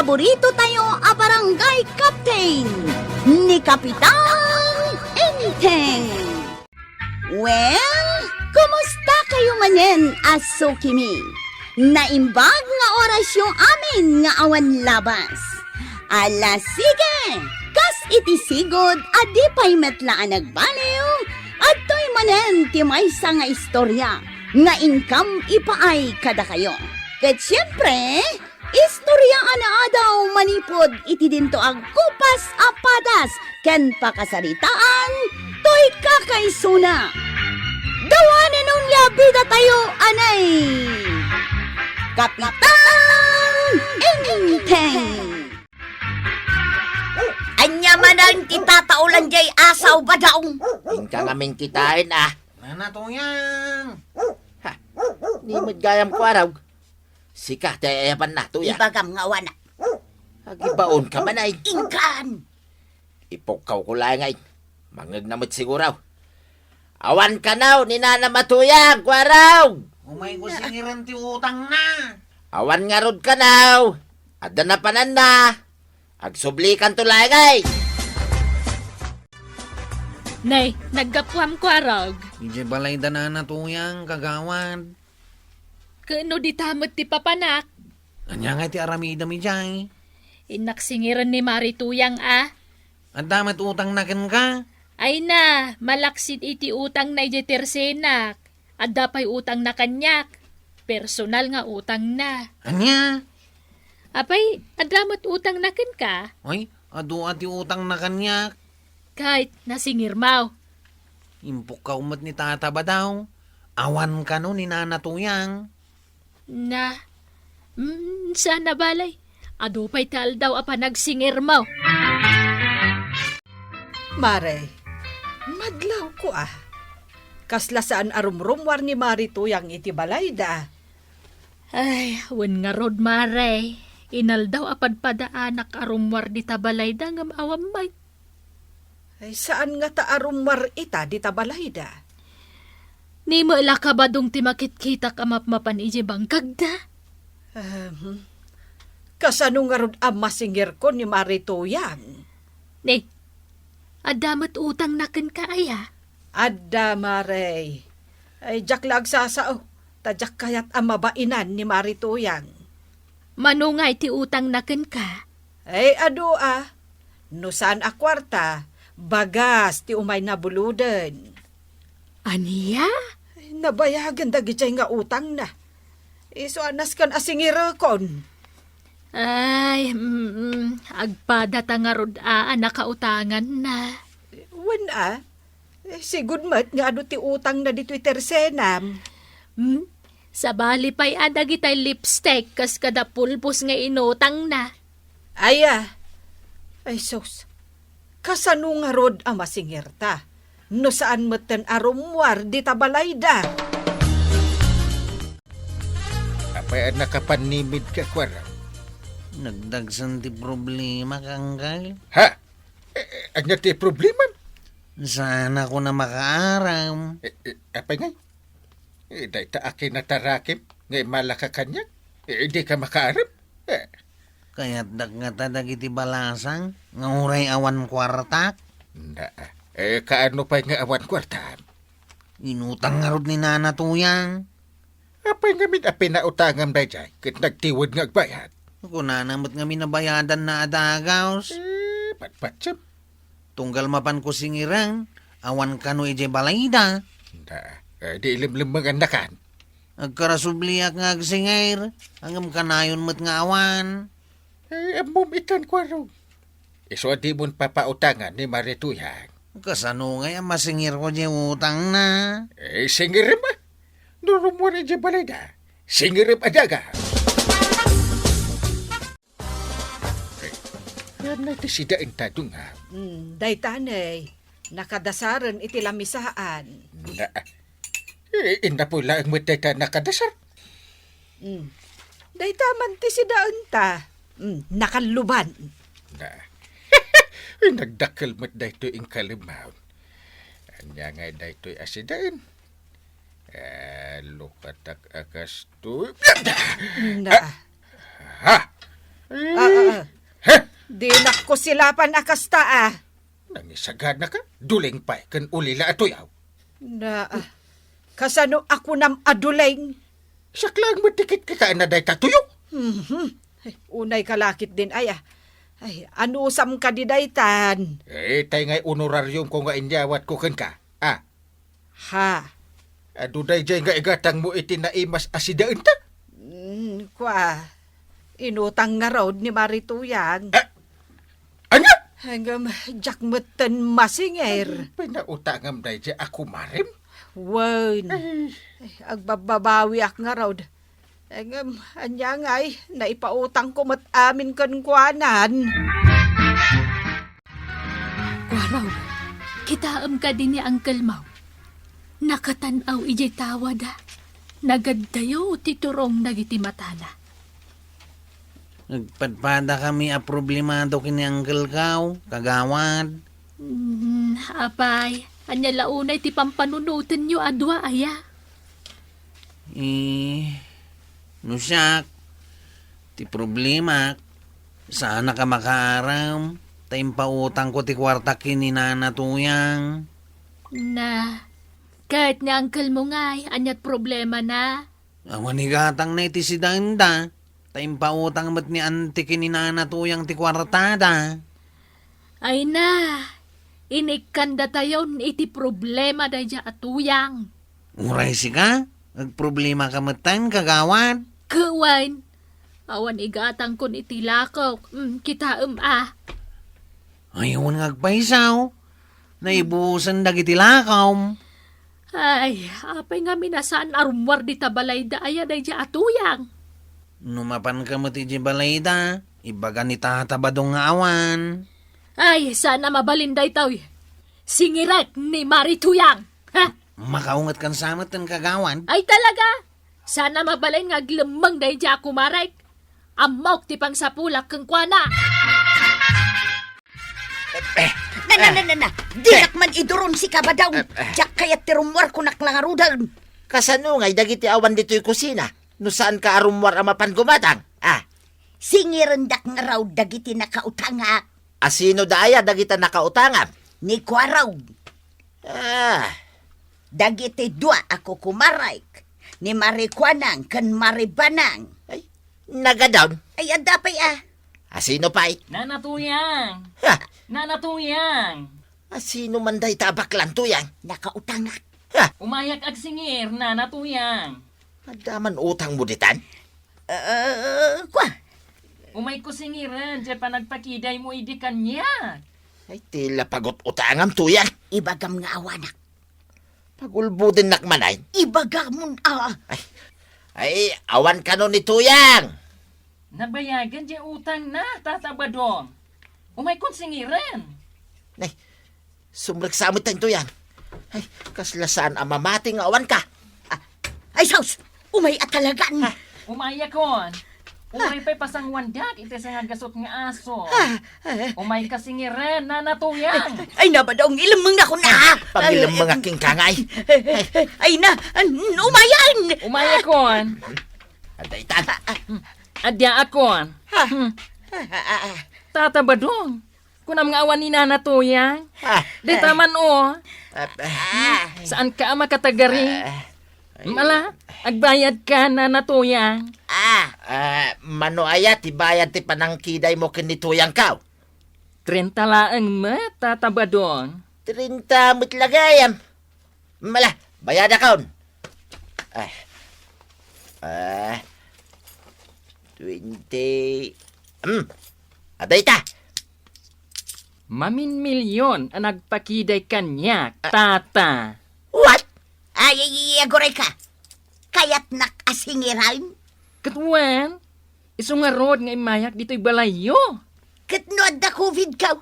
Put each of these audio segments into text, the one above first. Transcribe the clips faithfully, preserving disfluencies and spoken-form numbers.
paborito tayo a barangay captain, ni Kapitan Enteng. Well, kumusta kayo manen a sukimi? Naimbag nga orasyo amin nga awan labas. Ala, sige! Kas iti sigud a di pay met la a nagbaliw, adtoy manen ti maysa nga istorya nga inkam ipaay kadakayo. Ket siempre, istoryaan a daw manipud iti dinto agkupas a padas ken pakasaritaan toy kakaisuna. Dawanen onia bida tayo, anay! Kapitan Enteng! Ania manen ti tataulan jay asaw, Badong? Inka ngamin kitaen, a. Nana Tuyang! Ha? Ni met gayam, Kuarog. Sika ti ayabanna, Tuyang. Ibagam nga awanak. Agibaonka man, ay. Inkan! Ipukkawko laeng, ay. Mangngegna met siguro. Awan kano ni nanam a Tuyang, Kuarog! Umayko singiren ti utangna. Awan ngarud kano. Adda napananna. Agsublikanto laeng, ay. Nay, naggapuam, Kuarog. Idiay balayda, Nana Tuyang, kagawad. Ket no dita met ti papanak? Ania ngay ti aramidem idiay? Innak singiren ni Mari Tuyang, a. Adda met utangna kenka? Ay na, malaksid iti utangna idiay tersenak. Adda pay utangna kaniak. Personal nga utangna. Ania? Apay, adda met utangna kenka? Ay, adu a ti utangna kaniak. Ket nasingirmaw. Impukkaw met ni Tata Badaw. Awan kano ni Nana Tuyang. Na, mm, saan a balay. Adu pay ti aldaw a panagsingirmaw. Mare, madlawko a. Kasla saan a rumrummuar ni Mari Tuyang iti balayda. Ay, wen ngarud, Mare. Inaldaw a padpadaanak a rummuar dita balayda ngem awan met. Ay, saan ngata a rummuar ita dita balayda? Ni met la ka Badong ti makitkitak a mapmapan idiay bangkagda? Ahem. Kasano ngarud a masingirko ni Mari Tuyang? Ni, adda met utangna kenka aya? Adda, Mare. Ay, diak la agsasao, ta diak kayat a mabainan ni Mari Tuyang. Mano ngay ti utangna kenka? Ay, adu a. No saan a kuarta, bagas ti umayna buloden. Ania? Ay, nabayagen dagidiay nga utangna. Isu a nasken a singirekon. Ay, mm, agpadata ngarud a, a nakautanganna. Wen a, eh, sigud met nga adu ti utangna ditoy tersenam. Hmm? Sabali pay a dagitay lipstick kas kada pulbos nga inutangna. Aya. Ay, sus. Kasano ngarud a masingirta? No saan metten a rummuar dita balayda. Apay a nakapannimidka, Kuarog? Nagdagsen ti problema, Kangkal. Ha? Eh, eh, ania ti problemam? Saanakon a makaaram. Eh, eh, apay ngay? Eh, dayta a kinatarakim nga immala ka kaniak? Eh, dika makaaram? Eh. Kayatdak ngata dagiti balasang nga uray awan kuartak? Na, eh, kaano pay nga awan kuartam? Inutang ngarud ni Nana Tuyang. Apay ngamin a pinautangam daydiay ket nagtiwed nga agbayad? Kunana met ngamin a bayadanna a dagaws. Eh, patpatsem. Tunggal mapanko singiren, awan kano idiay balayda. Da, eh, di ilimlimmengannakan. Agkarasubliak nga agsingir, ngem kanayon met nga awan. Eh, ammom itan, Kuarog. Isu a dimon papautangan ni Mari Tuyang. Kasano ngay a masingirko diay utangna? Eh, singirem a. No rummuar idiay balayda, singirem a daga. Eh, yan na ti sidaen ta, Dungag. Hmm, dayta ne, nakadasaren iti lamisaan. Na, eh, innapoy laeng met dayta nakadasar. Mm. Dayta man ti sidaenta. Mm, nakalluban. Na. Ay, nagdakkel met daytoy inkalimmaon. Ania ngay daytoy a sidaen? Eh, lukatak a kastoy. Na. Ah, ha? Ah, ah, ah. Dinak kusilapan a kasta, a. Nangisaganaka, duleng pay ken ulila a tuyaw. Na, ah, kasano a kunam a duleng? Siak laeng met ti kitkitaenna dayta tuyo. Mhm. Ay, unay ka lakit din, ay, ah. Ay, anusam kadi daytan? Eh, tay ngay honorariumko nga inyawatko kenka. Ah. Ha? Adu daydiay nga igatangmo iti naimas a sidaenta? Mm, kua, inutang ngarud ni Mari Tuyang. Ah, ania? Ngem, diak metten masingir. Ay, pinautangam daydiay a kumarem? Wen. Ay. Ay, agbabbabawiak ngarud. Ngem, ania ngay, naipautangko met amin kenkuanan. Kuaraw, kitaem kadi ni uncle-mo? Nakatan-aw idiay tawada. Nagaddayo ti turong dagiti matana. Nagpadpadakami a problemado ken ni uncle-ko, kagawad. Mm, apay, ania la unay ti pampanunotenyo a dua aya? Eh, no siak, ti problemak, saannak a makaaram, ta impautangko ti kuartak ken ni Nana Tuyang. Na, ket ni uncle-mo ngay, aniat problemana? Awan igatangna iti sidaenda, ta impautang met ni Auntie ken ni Nana Tuyang ti kuartada. Ay na, inikkandatayon iti problema daydiay a Tuyang. Uray sika, agproblemaka metten, kagawad. Ket wen, awan igatangkon iti lakok, mm, kitaem a. Ay, wen nga agpayso, naibusen dagiti lakom. Ay, apay ngamin a saan a rummuar dita balayda aya daydiay a Tuyang? No mapanka met idiay balayda, ibaga ni Tata Badong nga awan. Ay, saan a mabalin daytoy. Singirek ni Mari Tuyang. Ha? Makaunget kan sa met ten kagawad. Ay, talaga? Saan a mabalin nga aglemmeng daydiay a kumarek. Ammok ti pangsapulak kenkuana. Eh, Na, na, eh, na, na, na. Dinak man iduron si Kabadong. Eh, eh. Diak kayat ti rummuarko, nak la ngaruden. Kasano ngay dagiti awan ditoy kusina? No saanka a rummuar a mapan gumatang? Ah. Singirendak ngarud dagiti nakautangak. Asino da aya dagita nakautangam? Ni Kuarog. Ah. Dagiti dua a kukumarek, ni Mari Kuanang ken Mari Banang. Ay, nagadon? Ay, adda pay a. Asino pay? Nana Tuyang! Ha? Nana Tuyang! Asino man dayta a baklan, Tuyang? Nakautangak. Ha? Umayak agsingir, Nana Tuyang. Adda man utangmo ditan? Eh, kua? Umayko singiren, diay panagpakidaymo idi kaniak. Ay, ti la pagut-utangam, Tuyang. Ibagam nga awanak. Pagulbodennak manen. Ibagamon a. Ay, ay, awan kano ni Tuyang. Nabayagen diay utangna, Tata Badong. Umaykon singiren. Ay, sumreksa met tayo, Tuyang. Ay, kasla saan a mamati nga awanka. Ah, ay, sus! Umay a talagan! Ah. Umayakon. Uray pay pasanguandak iti sangaggasut nga aso. Ah, ah. Umayka singiren, Nana Tuyang. Ay, na, Badong, ilemmengna kuna. Pagilemmengak kenka ngay. Ay na, an-, umayan! Umayakon. Adda itan. Adda akon. Ah. Hmm. Ah, ah, ah. Tata Badong. Kunam nga awan ni Nana Tuyang. Ah. Dita man, o. Ah, ah. Saanka a makatagari? Ah. Mala, agbayadka, Nana Tuyang. Ah. Ah, mano aya ti bayad ti panangkidaymo ken ni Tuyangko? Trenta laeng met, Tata Badong. Trenta met la gayam. Mala, bayadakon. Ah. Ah. Twenty. Hmm. Adda ita. Maminmilyon a nagpakiday kaniak, ah, Tata. What? Ay, ay, ay, aguray ka. Kayatnak a singiran? Ket wen, isu ngarud nga immayak ditoy balayyo. Ket no adda covid ka,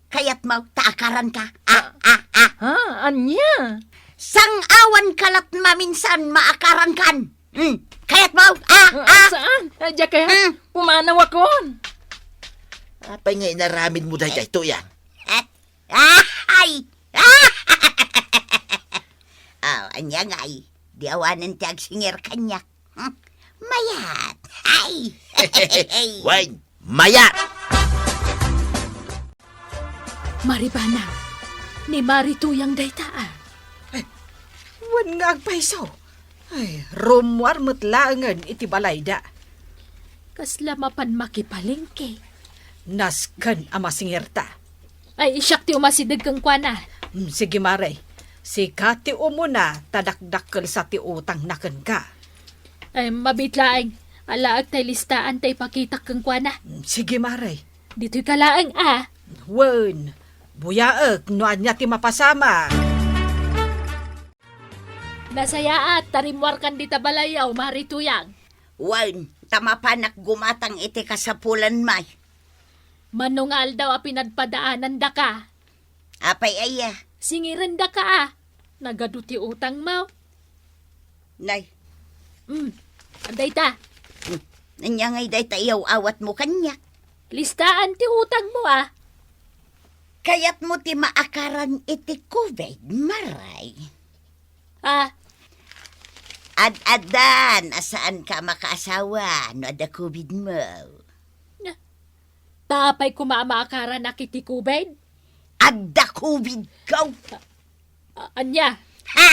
kayatmo ta akaranka? Ah, ah, ah. Ha? Ania? Sang-awanka lat maminsan maakarankan. Hmm, kayatmo? Ah, ah, ah. Saan? Ah, diak kayat. Hmm. Pumanawakon. Apay nga inaramidmo daydiay, Tuyang? Ah, ah, ay! Ah! Oh, ania ngay? Di awanen ti agsingir kaniak. Hmm? Mayat! Ay! Wen, mayat! Maribanag, ni Mari Tuyang dayta, a. Ay, wen nga agpayso. Ay, rummuar met laengen iti balayda. Kasla mapan makipalengke. Nasken a masingirta. Ay, siak ti umasideg kenkuana. Mm, sige, Mare. Sika ti umuna, ta dakdakkelsa ti utangna kenka. Ay, mabiit laeng. Alaek tay listaan tay pakitak kenkuana. Mm, sige, Mare. Ditoy ka laeng, a. Wen, buyaek no ania ti mapasamak. Nasayaat, ta rimmuarkan dita balayyo, Mari Tuyang. Wen, ta mapanak gumatang iti kasapulan, may. Mano nga aldaw a pinadpadaanandaka? Apay aya? Singirendaka, a. Nagadu ti utangmo. Nay. Mm. Dayta. Mm. Ania ngay dayta iyaw-awatmo kaniak? Listaan ti utangmo, a. Kayatmo ti maakaran iti COVID, Maray? A. Ad-addan a saanka a makaasawa no adda COVID mo. Na, ta apay koma a maakaranak iti COVID? Adda COVID ko. A-, ania? Ha?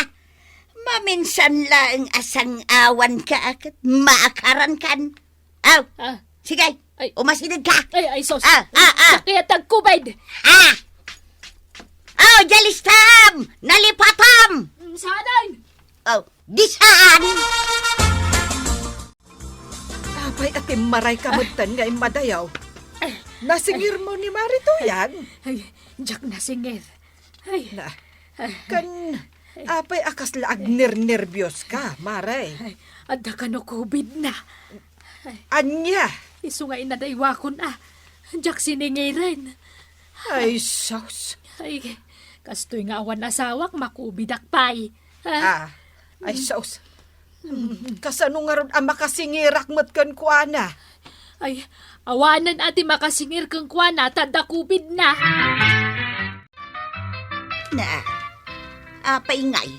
Maminsan laeng a sang-awanka ket maakarankan. Aw, a, sige, ay, umasidegka. Ay, ay, sus. A, a, a. Sakit ang COVID. A! Aw, diay listam! Nalipatam! Mm, saan? Aw, di saan? Apay a timmaray ka metten nga immadayaw? Nasingirmo ni Mari Tuyang? Ay, diak nasingir. Ay. Na, kan, apay a kasla agnernerbios ka, Mare? Ay, adda kano COVID na. Ay. Ania? Isu nga inadaywakon a, diak siningiren. Ay, sus. Ay, kastoy nga awan asawak, makubidak pay. Ha? A, ay, sus. Kasano ngarud a makasingirak met kenkuana? Ay, awanen a ti makasingir kenkuana ta adda COVID na. Na, apay ngay,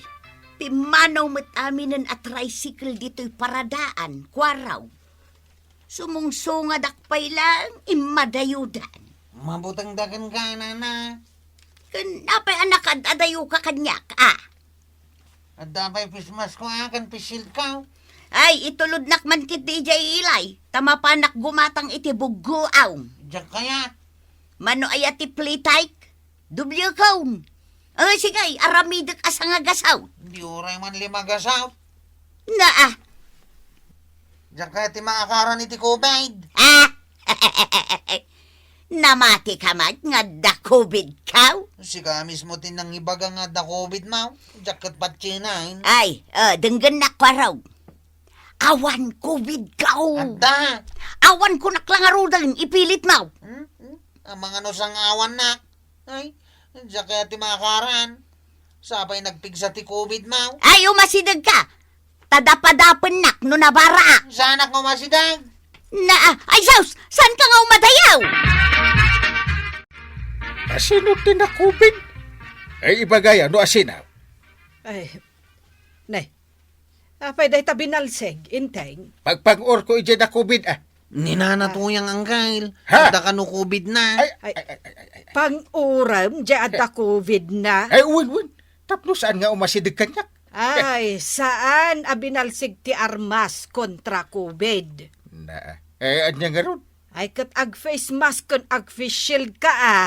pimmanaw met aminen a tricycle ditoy paradaan, kuaraw. Sumungsungadak pay laeng, immadayodan. Mabutengda kenka, nana. Ken apay a nakaad-adayoka kaniak, a? Adda pay face mask ko, a, ken face shield ko. Ay, itulodnak man ketdi idiay ilay, ta mapanak gumatang iti buggoam. Diak kayat. Mano aya ti play tight? Doble cone. Ay, sige, aramidek a sangagasaw. Di uray man lima gasaw. Na, a. Diak kayat ti maakaran iti COVID. A? Namati ka met nga adda COVID ka? Sika mismo ti nangibaga nga adda COVID mo. Diak ket patsienan. Ay, a, denggennak, kuaraw. Awan COVID ka. Adda. Awan kunak la ngaruden, ipilit mo. Hmm? Hmm? Amangan no sang-awannak. Ay, diak kayat ti maakaran. Sapay nagpigsa ti COVID mo. Ay, umasideg ka. Ta dapadapennak no nabaraak. Saanak nga umasideg? Na, ay, sus! Saan ka nga umadayaw? Asino ti na-COVID? Ay, ibagaya no asino. Ay, nay, apay dayta binalsig, Enteng? Pagpang-urko idiay na-COVID, a. Ni Nana Tuyang, Angkel. Ha? Adda kano COVID na. Ay, ay, ay, ay, ay, ay. Pang-urem, diay adda COVID na. Ay, wen, wen. Tapno saan nga umasideg kaniak? Ay, saan a binalsig ti armas kontra COVID. Na, eh, ania ngarud? Ay, ket ag-face mask ken ag-face shield ka, a.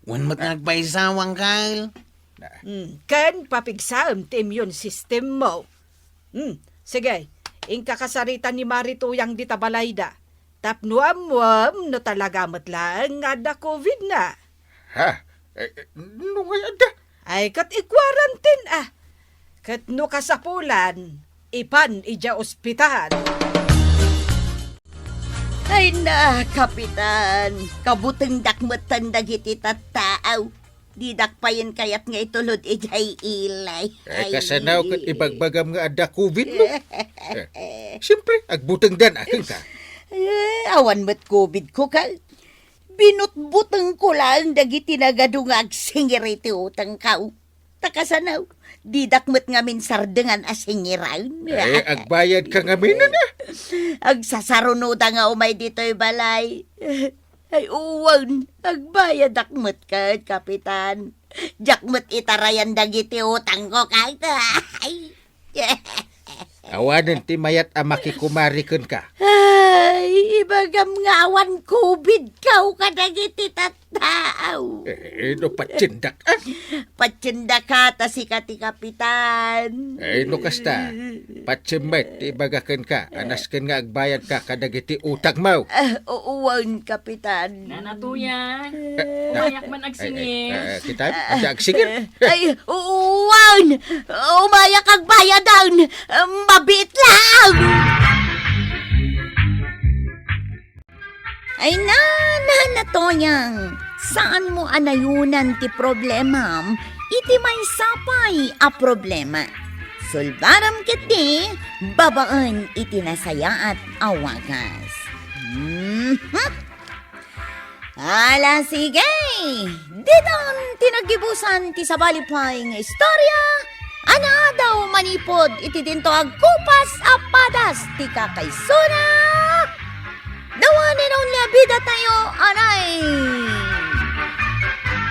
Wen met nga agpayso, Angkel. Na. Hmm, ken papigsaem ti immune system mo. Hmm, sige, inka kasarita ni Mari Tuyang dita balayda. Tapno ammuem no talaga met laeng nga adda COVID na. Ha? Eh, eh, no ngay adda? Ay, ket i-quarantine, a. Ket no kasapulan, ipan idiay ospital. Ay na, Kapitan, kabutengdak metten dagiti tattao. Didak payen kayat nga itulod idiay ilay. Ay, kasano ket ibagbagam nga adda COVID mo? Eh, siempre, agbutengdan a kenka. Eh, awan met COVID ko ka. Binutbutengko laeng dagiti nagadu nga agsingir iti utangko. Ta kasano, didak met ngamin sardengan a singiran. Eh, agbayad ka ngamin, a. Agsasarunoda nga umay ditoy balay. Ay, uwan, agbayadak met ket, Kapitan. Diak met itarayan dagiti utangko, kayta. Ay. Awanen ti mayat a makikumari kenka. Ay, ibagam nga awan COVID-ka kadagiti tattao. Eh, no patiendak, ah? Patiendaka ta sika ti kapitan. Eh, no kasta, patien met ti ibaga kenka, a nasken nga agbayadka kadagiti utangmo. Ah, uwan, kapitan. Nanatuyan, Eh, na- umayak man agsingir. Eh, eh, kita, adi agsingir. Ay, uwan! Umayak agbayadan! Mabiit lang! Ay, na, na, Natoyang, saanmo a nayunan ti problemam iti maysa pay a problema. Sulbaram ketdi babaen iti nasayaat a wagas. Mhm. Ala, sige! Ditan ti naggibusan ti sabali pay nga istorya a naadaw manipud iti dinto agkupas a padas ti kakaisuna. Dawa ni Raul Abida tayo, anay!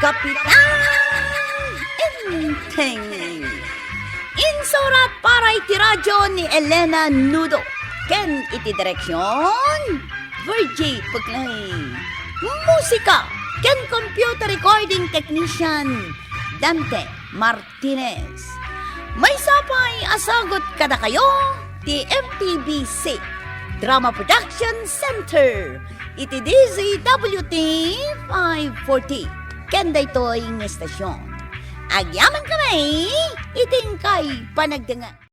Kapitan Enteng. Insurat para iti radyo ni Elena Nudo. Ken iti direksyon, Virgie Puglay. Musika ken computer recording technician, Dante Martinez. Maysa pay a sagut kadakayo ti M T B C Drama Production Center iti D Z W T five forty. Ken daytoy nga estasyon. Agyaman kami iti inkay panagdengngeg.